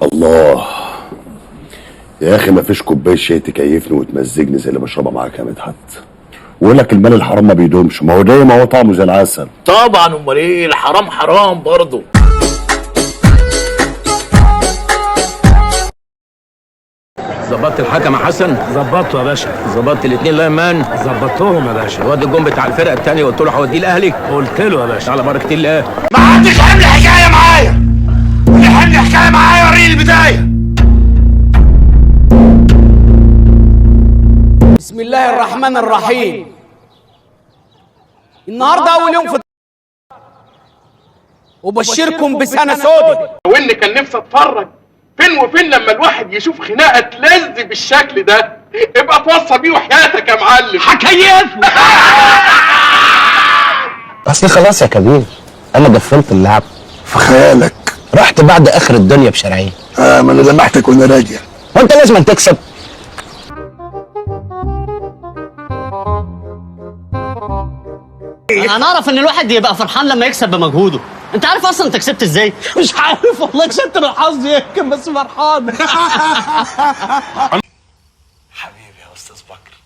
الله يا اخي، ما فيش كوباية شاي تكيفني وتمزجني زي اللي بشربها معاك يا مدحت. ويقول لك المال الحرام ما بيدومش، ما هو دايما هو طعمه زي العسل. طبعا، امال ايه؟ الحرام حرام برضه. ظبطت الحكم يا حسن؟ ظبطته يا باشا. ظبطت الاثنين line man؟ ظبطتهم يا باشا. الواد الجون بتاع الفرقة الثانية قلت له هوديه لاهلي؟ قلت له يا باشا. على بركة الله. ما حدش حمل حكاية معايا، اللي حمل حكاية معايا وريني البداية. بسم الله الرحمن الرحيم. النهارده اول يوم في وبشركم بسنة سودة. وان كان نفسي اتفرج فين وفين لما الواحد يشوف خناقه تلذ بالشكل ده. ابقى توصى بيه وحياتك يا معلم. هكيفه. اصل خلاص يا كبير، انا قفلت اللعب. في خيالك رحت بعد اخر الدنيا بشرعيه. ما انا لمحتك وانا راجع. وانت لازم تكسب. انا اعرف ان الواحد يبقى فرحان لما يكسب بمجهوده. انت عارف اصلا انت كسبت ازاي؟ مش عارف والله، كسبت بالحظ يمكن، بس فرحان. حبيبي يا استاذ بكر.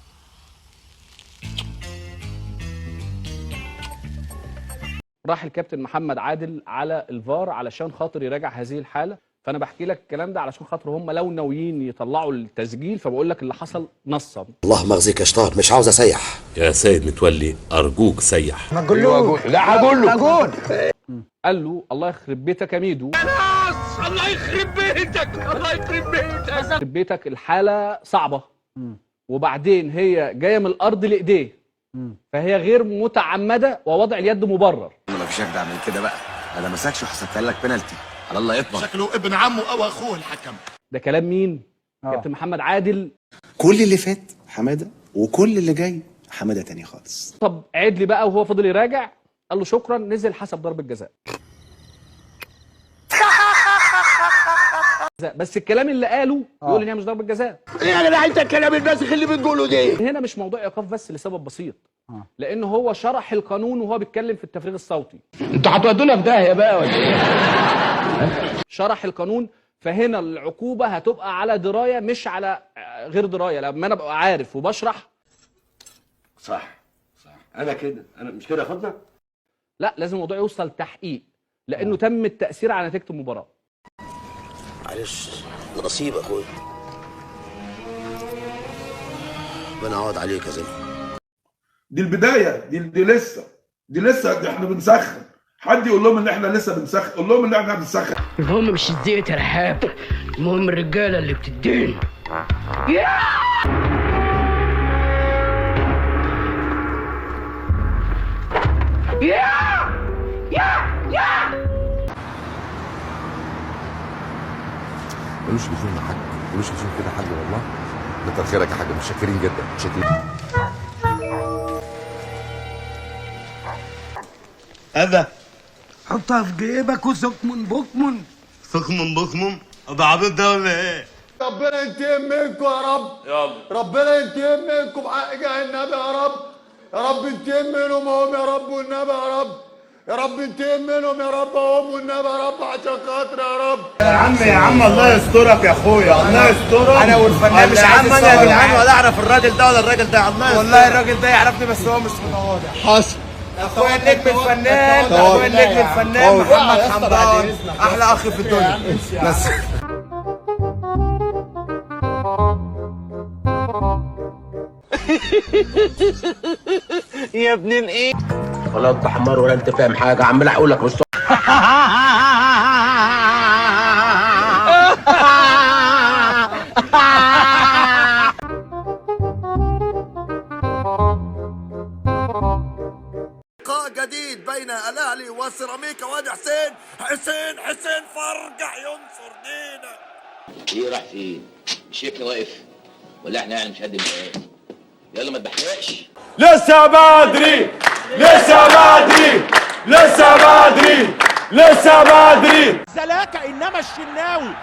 راح الكابتن محمد عادل على الفار علشان خاطر يراجع هذه الحالة. فانا بحكي لك الكلام ده علشان خاطر هم لو ناويين يطلعوا التسجيل، فبقول لك اللي حصل نصا. الله مغزيك يا شطار، مش عاوز اسيح. يا سيد متولي ارجوك سيح. ما تقولوش. لا هقول له. قال له الله يخرب بيتك يا ميدو، الله يخرب بيتك، الله يخرب بيتك، يخرب بيتك. الحالة صعبة، وبعدين هي جاية من الارض لايديه، فهي غير متعمدة ووضع اليد مبرر. ما فيش اجدع من كده بقى، انا مسكش وحسبتها لك بنالتي. على الله يطمن. شكله ابن عمه او اخوه الحكم. ده كلام مين؟ كابتن محمد عادل. كل اللي فات حمادة وكل اللي جاي حمادة تاني خالص. طب عيد لي بقى، وهو فضل يراجع، قال له شكرا، نزل حسب ضربه جزاء. بس الكلام اللي قاله بيقول ان هي مش ضربه جزاء. ايه يا جدع انت الكلام الباسخ اللي بتقوله ده؟ هنا مش موضوع ايقاف بس لسبب بسيط، لان هو شرح القانون وهو بيتكلم في التفريغ الصوتي. انتوا هتودونا في داهية بقى ولا ايه؟ شرح القانون، فهنا العقوبة هتبقى على دراية مش على غير دراية. لما انا ببقى عارف وبشرح صح صح، انا كده، انا مش كده يا فضله. لا، لازم الموضوع يوصل تحقيق، لانه تم التاثير على نتيجة المباراة. معلش نصيب اخويا، ربنا يعوض عليك يا زلمة. دي البداية، دي لسه، دي لسه، دي احنا بنسخن. حد يقول لهم ان احنا لسه بنسخن، قول لهم ان احنا بنسخن. المهم مش الزيت يا رحاب، المهم الرجالة اللي بتدين. ملوش لزوم يا حاج، ملوش لزوم كده يا حاج والله. كتر خيرك يا حاج، متشكرين جدا، متشكرين. هذا حطها في جيبك وسكمن بكمن. سخم بخمم ده عبيط ده ولا ايه؟ ربنا ينتقم منكم يا رب، ربنا ينتقم منكم بحق جاه النبي يا رب، يا رب انتقم منهم هم يا رب والنبي يا رب، يا رب انتقم منهم يا رب هم والنبي يا رب عشان خاطر يا رب. يا عم يا عم الله يسترك يا اخويا، الله يسترك. انا والفنان مش عايز انا يا جدعان ولا اعرف الراجل ده ولا الراجل ده، الله يسترك. والله الراجل ده يعرفني بس هو مش متواضع. حصل. اخويا النجم الفنان، اخويا النجم الفنان محمد حمدان، احلى اخ في الدنيا. بس يا ابن الايه. ولا انت حمار ولا انت فاهم حاجة، عمال اقول لك مش لقاء جديد بين الاهلي وسيراميكا. وادي حسين، حسين، حسين فرجع ينصر دينك. ايه راح فين؟ مش شايفني واقف؟ ولا احنا يعني مش قد المقام؟ يلا ما تبحرقش. لسه بدري، لسه بدري، لسه بدري، لسه بدري. زلاكا انما الشناوي.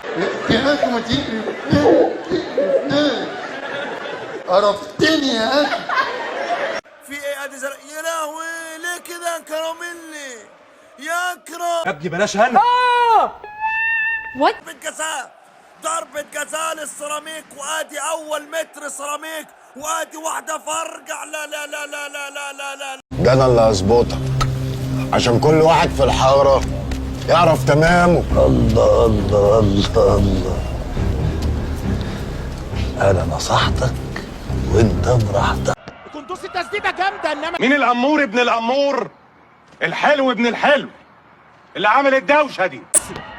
قرفتني يا اخي. في ايه ادي زرق؟ يا لهوي ليه كده يا كراميلي؟ يا اكرم يا ابني بلاش هنا. بالجزاء. ضربة جزاء للسيراميك، وادي اول متر سيراميك، وادي واحدة فرجع. لا لا لا لا لا لا لا لا. ده انا اللي هظبطك عشان كل واحد في الحارة يعرف تمامه. الله الله الله الله، انا نصحتك وانت براحتك. كندوسي تسديدة جامدة، انما مين الامور ابن الامور الحلو ابن الحلو اللي عامل الدوشة دي؟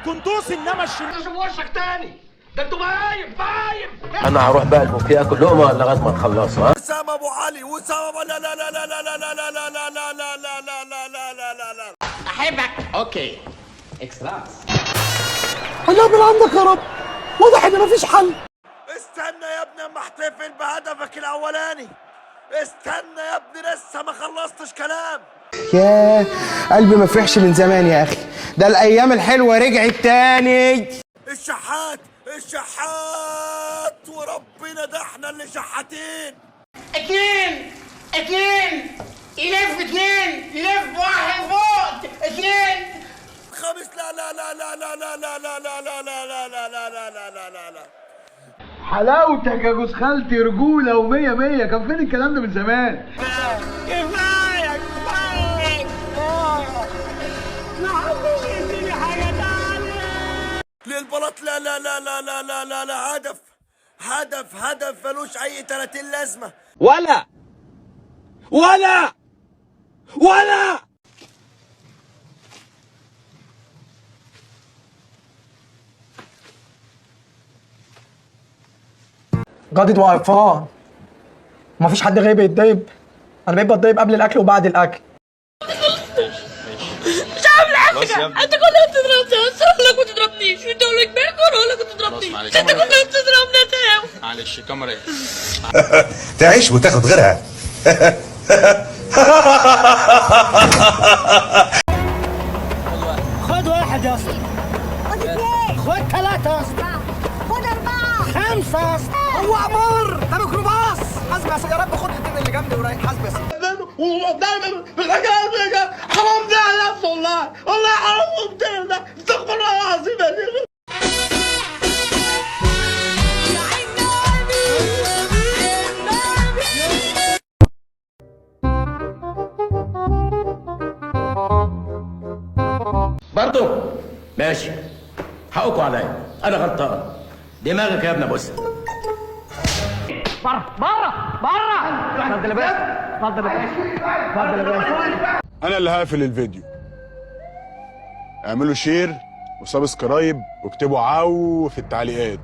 كندوسي انما الشمال. شوف وشك تاني، ده انتوا بايب بايب. انا هروح بقى البوفيه اكل لقمة لغاية ما تخلصوا. ها وسام ابو علي، وسام ابو لا لا لا لا لا لا لا لا لا لا لا لا لا لا لا لا لا لا. احبك. okay اكستراس. هنعمل عندك يا رب، واضح ان مفيش حل. استنى يا ابني اما احتفل بهدفك الاولاني، استنى يا ابني لسه ما خلصتش كلام. ياه قلبي ما فرحش من زمان يا اخي، ده الايام الحلوة رجعت تاني. الشحات الشحات، وربنا ده احنا اللي شحاتين. 2 2 يلف 2 يلف 1 فوق 2 خمس. لا لا لا لا لا لا لا لا لا لا لا لا لا لا لا لا لا لا. حلاوتك يا جوز خالتي، رجوله ومية مية. كان فين الكلام ده من زمان؟ كفاية كفاية كفاية، ما حدش يديني حاجة تاني. للبلاط. لا لا لا لا لا لا لا لا. هدف هدف هدف ملوش اي 30 لازمه. ولا ولا ولا جادد وقرفان، مفيش حد غيري بيتضايق. انا بقيت بتضايق قبل الاكل وبعد الاكل. مش عامل حاجة، انت كنت بتضربني، اقول لك ما تضربنيش، وانت اقول لك باكل اقول لك ما تضربنيش، انت كنت بتضربني يا تاو. معلش كاميرا تعيش وتاخد غيرها. خد واحد يا اسطى، خد 2، خد 3 يا اسطى، خد 4، 5 يا اسطى. هو عمار ده ميكروباص. حاسب يا سيدي، يا رب خد الاثنين اللي جنبي ورايح. حاسب يا سيدي. حرام ده على نفسه، والله والله حرام ده، استغفر الله العظيم يا شيخ. برضه ماشي، حقكم عليا، انا غلطان. دماغك يا ابن ابو. بره بره بره. اتفضل يا باشا، اتفضل يا باشا، اتفضل يا باشا. انا اللي هقفل الفيديو. اعملوا share و subscribe واكتبوا عو في التعليقات.